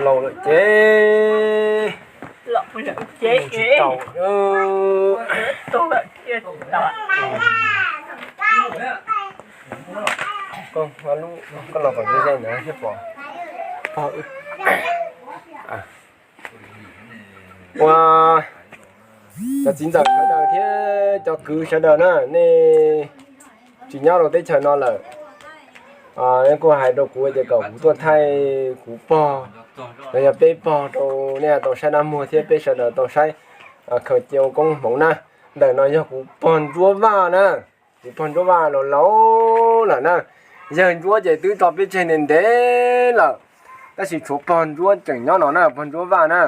Laus lawm ces tsis tau. Koj los kom ze ze ntawd thiaj pom. Ua cov txiv ntxawm sawv daws thiab cov kwv sawv daws na, nej tsis nyob rau teb chaws no lawm, nej kuj hais rau kuv tias kom kuv tuaj thaij kuv pog, los yog peb pog rau nej tau saib nab muag thiab peb sawv daws tau saib khaws cia ua koob hmoov na. Ntawm no yog kuv pog Ntsuab Vaj na, kuv pog Ntsuab Vaj laus laus lawm na. Yawg Ntsuab ces twb tso peb tseg ntev ntev lawm, tab sis tshuav pog Ntsuab tseem nyob no na, pog Ntsuab Vaj na.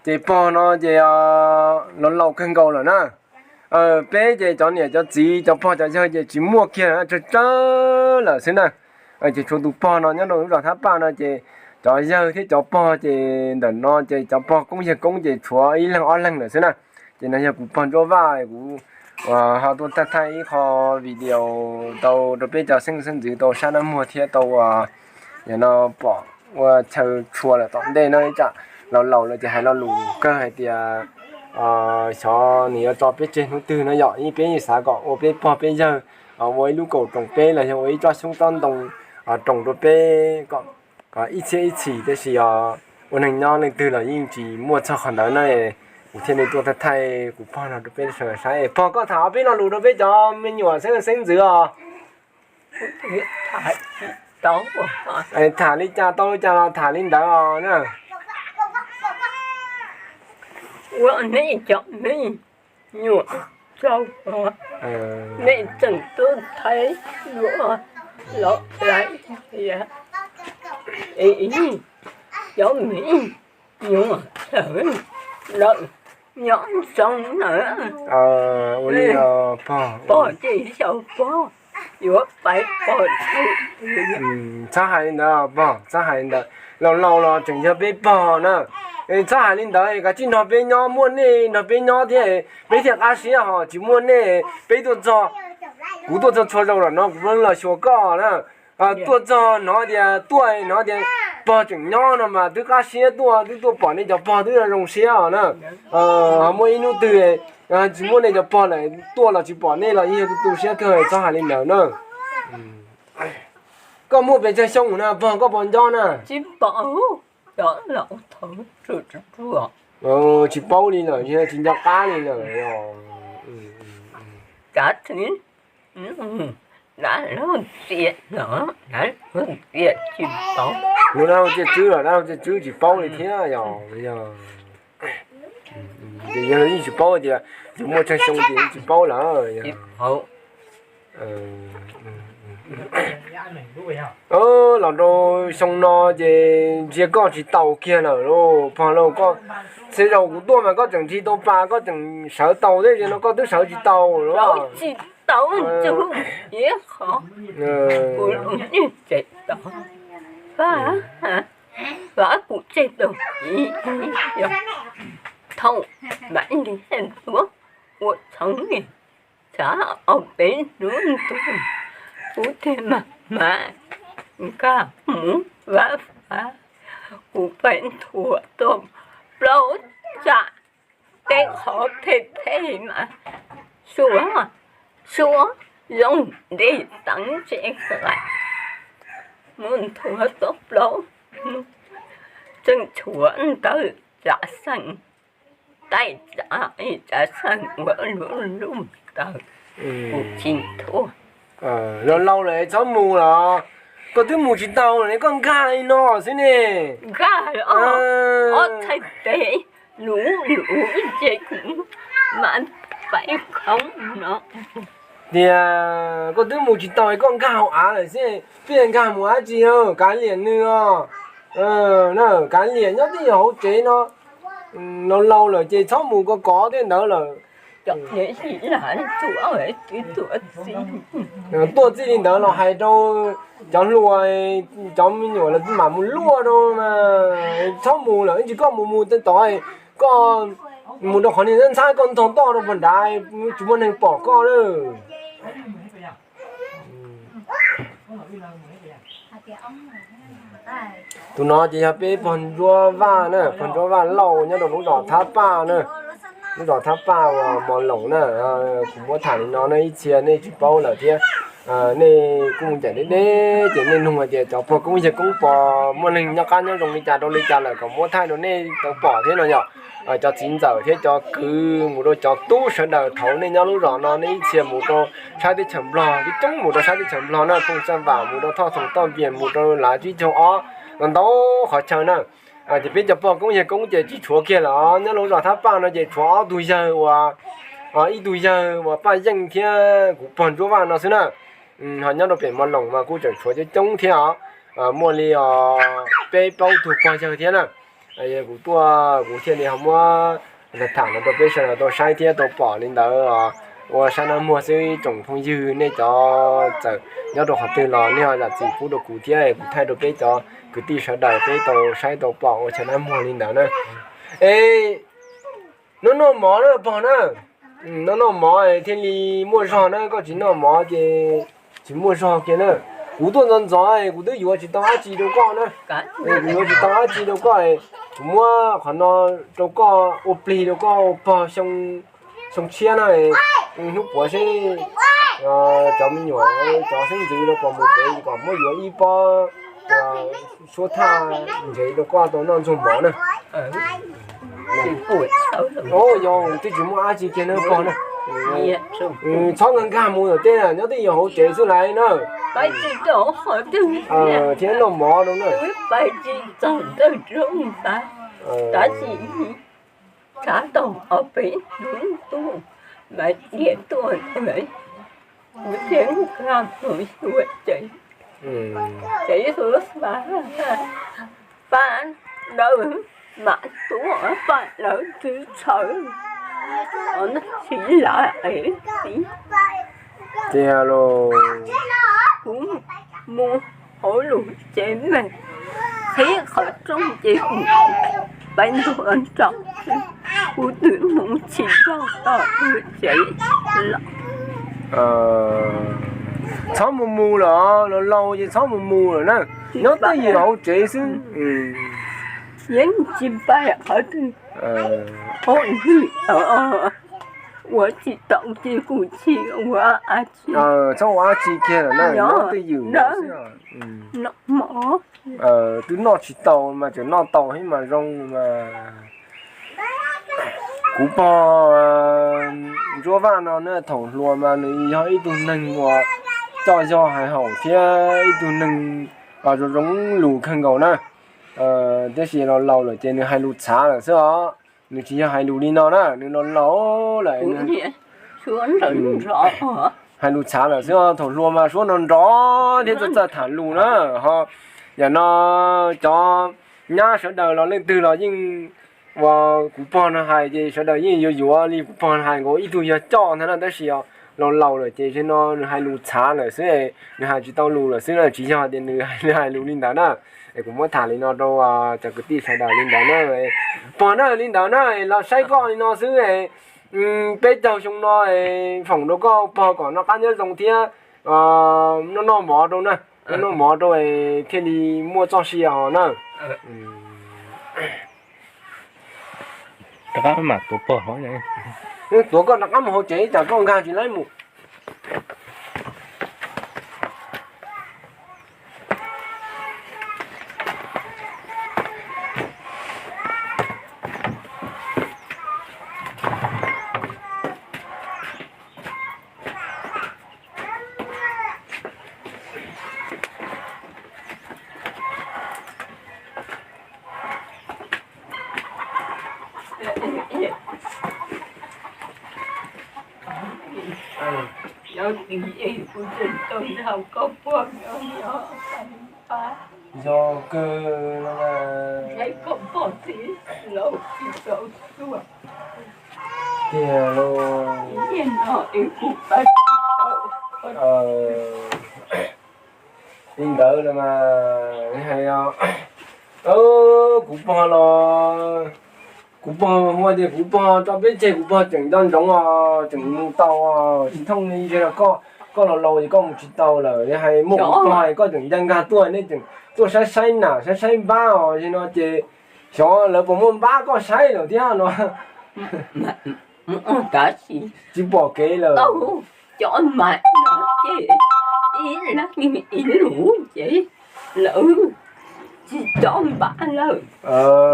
Ces pog no ces laus laus kawg nkaus lawm na. Peb ces cov niam cov txiv cov pog cov yawg ces tsis muaj kiag, tsawg tsawg lawm xwb na. Ces tshuav tus pog no nyob rau lub zos Thab Paj no ces cov yawg thiab cov pog ces ntawm no ces cov pog koob yawg koob ces tshuav ib leeg ob leeg lawm xwb na. Ces no yog kuv pog Ntsuab Vaj, kuv ho tuaj thaij thaij ib qho video tau rau peb cov xeeb xeeb ntxwv tau saib nab muag thiab tau ua, yog no pom ua chaw tshua lawm tom ntej no ib tsam laus laus lawm ces hais lo lus kawg hais tias xyov nws yuav tso peb tseg hnub twg no yom, ib peb yeej xav kom ua peb pog peb yawg ua ib lub kaum roos peb los yog ua ib tsob xyoob tsob ntoo roos rau peb kom ib txhiab ib txhis, tab sis ua neeg nyob leej twg los yeej tsis muaj txog qhov ntawd na. Kuv thiaj li tuaj thaij thaij kuv pog no rau peb sawv daws saib. Pog, koj tham ob peb lo lus rau peb cov me nyuam xeeb xeeb ntxwv os. Tham li cas tau li cas los tham li ntawd os na. Ua nej cov me nyuam tsaug, nej tseem tuaj thaij yuav los lais cov me nyuam txhawm lawm nyob zoo na. Ua li pog ces xyaum pog yuav pais pog txhawm. Txhob hais li ntawd pog, txhob hais li ntawd. Laus laus los tseem yog peb pog na. Txhob hais li ntawd, kav tsij nrog peb nyob, muaj nej nrog peb nyob thiab, peb thiaj qab siab. Ho tsis muaj nej, peb tuaj txog, kuv tuaj txog txhua zaus los no kuv los xyuas koj na. Tuaj txog hnov tias, tuaj hnov tias pog tseem nyob no mas twb qab siab tuaj, twb tuaj pom nej cov pog twb zoo siab os na. Ho muaj ib hnub twg tsis muaj nej cov pog lawm, tuaj los tsis pom nej los yeej yog tu tu siab kawg, txhob hais li ntawd na. Koj muaj pes tsawg xyoo na pog, koj puas nco na? Tsis paub li lawm, tsis nco qab li lawm. Dab laug txiaj no, dab laug txiaj tsis paub. Lub dab laug txiaj tswb los dab laug txiaj tswb tsis paub li thiab yog. Ces yog yeej tsis paub tias yus muaj tsawg xyoo ces yeej tsis paub lawm. Los rau xyoo no ces ntsia koj tsis taus kiag lawm lauj pog lauj. Koj, txhua zaus kuv tuaj mas koj tseem nrhis tau pas, koj tseem sawv taus thiab, zaum no koj twb sawv tsis taus lawm. Tsis tau, kuv lub niag tsev tod, kuv tseg tau ib, thaum mam li tuaj ua txheeb li, txog ob peb hnub ntug kuv thiaj mam mam nkag mus vaj vab, kuv pheej nthuav tau plaub tsam tej qhov phem phem mas suab, suab zoo nti teev tse lais, mus nthuav tau plaub hnub, tseem tshuav ntawv tsav xeem, taij tsav, tsav xeem ua luj luj ntawd, kuv tsis nthuav. Laus laus lawm txhob mus los, koj twb mus tsis tau los ne, koj nkag li no xwb ne. Nkag ob txhais tes luv luv ces kuv mam pais khoob no. Tias koj twb mus tsis tau, koj nkag hauv av lawm xwb, peb nkag mus dab tsi, kav liam nws os. Kav liam nyob twj ywm hauv tsev no, laus laus lawm ces txhob mus kov kov tej ntawd lawm. Tuaj txij li ntawd los hais rau cov hluas, cov me nyuam los mam mus luaj rau mas, txhob mus lawm, ib ntsis koj mus mus tej tod, koj mus rau qhov niag ntxhab koj ntog toj rau puag nrad, tsis muaj neeg pom koj lawm. Tus no ces yog peb pog Ntsuab Vaj na, pog Ntsuab Vaj Lauj nyob rau lub zos Thab Paj na, lub zos Thab Paj uas Mos Loos na. Kuv muab tham li no na, ib txhia nej tsis paub lawm thiab, nej kuj ncaim deb deb ces nej nug tias cov pog koob yawg koob pog muaj neeg nyob qab nyob zoo li cas rau li cas lawm kom muab thaij rau nej tau pom thiab no yom. Cov txiv ntxawm thiab cov kwv mus rau cov tub sawv daws thaum nej nyob lub zos no nej ib txhia mus rau sab teb chaws Nplog, coob coob mus rau sab teb chaws Nplog na, Phooj Xaj Vam mus rau Thoj Thoom Toj Npias mus rau Lav Tsib Caug Ob, ntau ntau qhov chaw na. Ces peb cov pog koob yawg koob ces tsis tshuav kiag lawm, nyob lub zos Thab Paj no ces tshuav ob tug yawg uas, ib tug yawg uas Paj Yeej thiab kuv pog Ntsuab Vaj no xwb na. Ho nyob rau pem Mos Loos mas kuj tseem tshuav coob coob thiab os, muaj li peb plaub tug pog yawg thiab na. Kuv tuaj kuv thiaj li ho muab tham no rau peb sawv daws tau saib thiab tau pom li ntawd. Ua sab nab muag xwb tsoom phooj ywg, nej cov txawm nyob rau qhov twg los nej ho zam txim pub rau kuv thiab, kuv thaij rau peb cov kwv tij sawv daws peb tau saib tau pom ua chaw nab muag li ntawd na. Es noj noj mov na pog na, noj noj mov thiaj li muaj zog na, koj tsis noj mov ces tsis muaj zog kiag na. Kuv tuaj ntxov ntxov kuv twb yuav tsis tau dab tsi rau koj na, kuv yuav tsis tau dab tsi rau koj, kuv muab qhov no rau koj ua plig rau koj ua pog xyoo tshiab na. Hnub puav seb cov me nyuam cov xeeb ntxwv no puas mus pem kom muab yuav ib pob suab thaj ntsev rau koj tau noj ntxuag mov na. Yog twb tsis muaj dab tsi kiag na pog na. Txhob nkag nkag mus tom tej, nyob twj ywm hauv tsev xwb lais na. Thiab noj mov rau na. Tiag los, kuv mus hauv lub tsev mas qhib qhov rooj ces kuv pais ntua nrov, kuv twb mus tsis txog tom lub tsev los. Txhob mus mus lawm, laus laus ces txhob mus mus lawm na, nyob twj ywm hauv tsev xwb. Yeej tsis pais qhov twg, ua tsis tau ces kuv tsis ua. Txhob ua dab tsi kiag lawm na, nyob twj ywm xwb. Twb noj tsis tau mas tseem noj tau thiab mas zoo mas. Kuv pog Ntsuab Vaj no na, thaum hluas mas nws yog ib tug neeg uas coj zog hais haum thiab ib tug neeg zoo zoo lus kawg nkaus na. Tiam sis laus laus lawm ces nws hais lus txhav lawm xwb os. Nws tsis yog hais lus li no na, nws laus laus lawm. Hais lus txhav lawm xwb, thaum hluas mas suab nrov nrov thiab txawj txawj tham lus na. Ho yam no cov nyab sawv daws los leej twg los yeej, uas kuv pog no hais ces sawv daws yeej yuav yuav li kuv pog hais nkaus, ib tug yog coj ntag na, tab sis laus laus lawm ces zaum no nws hais lus txhav lawm xwb, nws hais tsis tau lus lawm xwb na, tsis yog tias nws hais lus li ntawd na. Es kuv muab tham li no rau cov kwv tij sawv daws li ntawd na. Pog na, li ntawd na, los saib koj li no xwb, peb caug xyoo no, foom rau koj pog kom noj qab nyob zoo thiab noj noj mov rau na, noj noj mov rau thiaj li muaj txoj sia hos na. Rov qab mam tuav pog hov. Tuav koj rov qab mus hauv tsev, tsam koj nkag tsis laib mus. Yog kawg no, tiag lauj. Li ntawd los mas hais, kuv pog los, kuv pog hu tias kuv pog tso peb tseg, kuv pog tseem nco ntsoov os, tseem mus tau os, tsis thooj li ze los koj. koj laus laus es koj mus tsis tau lawm, hais muaj ib tug hais koj tseem ncaws nkag tuaj, nej tseem tuaj saib saib nas saib saib npab os, no ces xyov lawv puas muaj npab koj saib lawm thiab no. Tab sis tsis pom kev lawm. Cov mas no ces ib leeg ib lus ces lawv tsis tso npab lawm.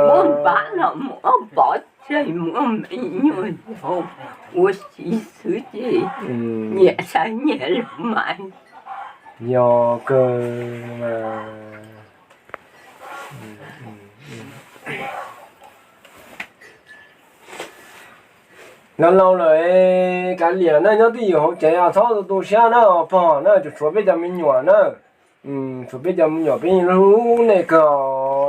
Muaj npab los mus pov tseg, muaj me nyuam yaus ua si xwb ces nyias saib nyias lus mas. Yog kawg. Laus laus lawm, kav liam na, nyob twj ywm hauv tsev os, txhob tu tu siab na os pog na, tsuas tshuav peb cov me nyuam na. Tshuav peb cov me nyuam, peb yeej hlub nej kawg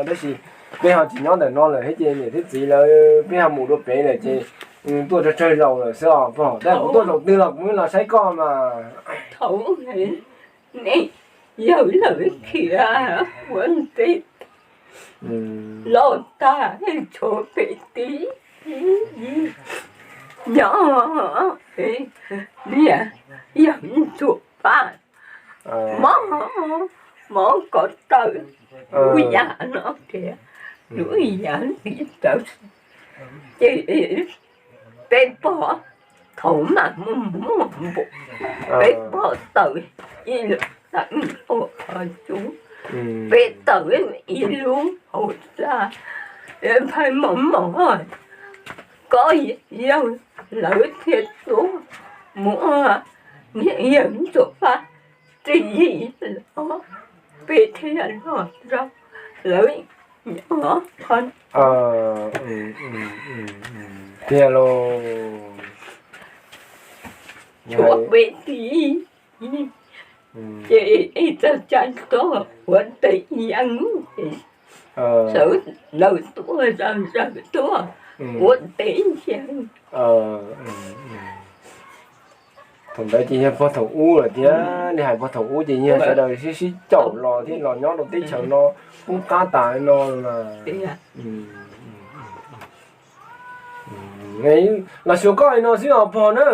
os, tab sis peb ho tsis nyob ntawm no lawm thiab ces niam thiab txiv lawv, peb ho mus dua pem lawm ces tuaj tsawg tsawg zaus lawm xwb os pog. Tab sis kuv tuaj zaum twg los kuv yeej los saib koj mas. Thaum nej yawg lawv khiav ua ntej los tag, tshuav peb tib nyob, niam yawg Ntsuag Paj, mob, mob ko taw, lub yam no tias lub yam ntiv taw, ces peb pog thaum mas muaj muaj npaum, peb pog tawm ib lub tawm ua qhov cub, peb tawm ib lub hauv txaj, phaj mos mos, koj yawg lawv thiaj tuaj muab niam yawg Ntsuag Paj txib los, peb thiaj los zaum lawv nyob qhov tiag los tshuav peb tib, ces txawm tsa tuaj ua tes yees, sawv daws tuaj, sawv daws tuaj ua tes yees. Thaum ntawd ces yog pog thaum ub lawm thiab, nej hais pog thaum ub ces yog sawv daws sib sib caum los thiab los nyob rau teb chaws no pub qab tas no mas. Los xyuas koj li no xwb os pog na.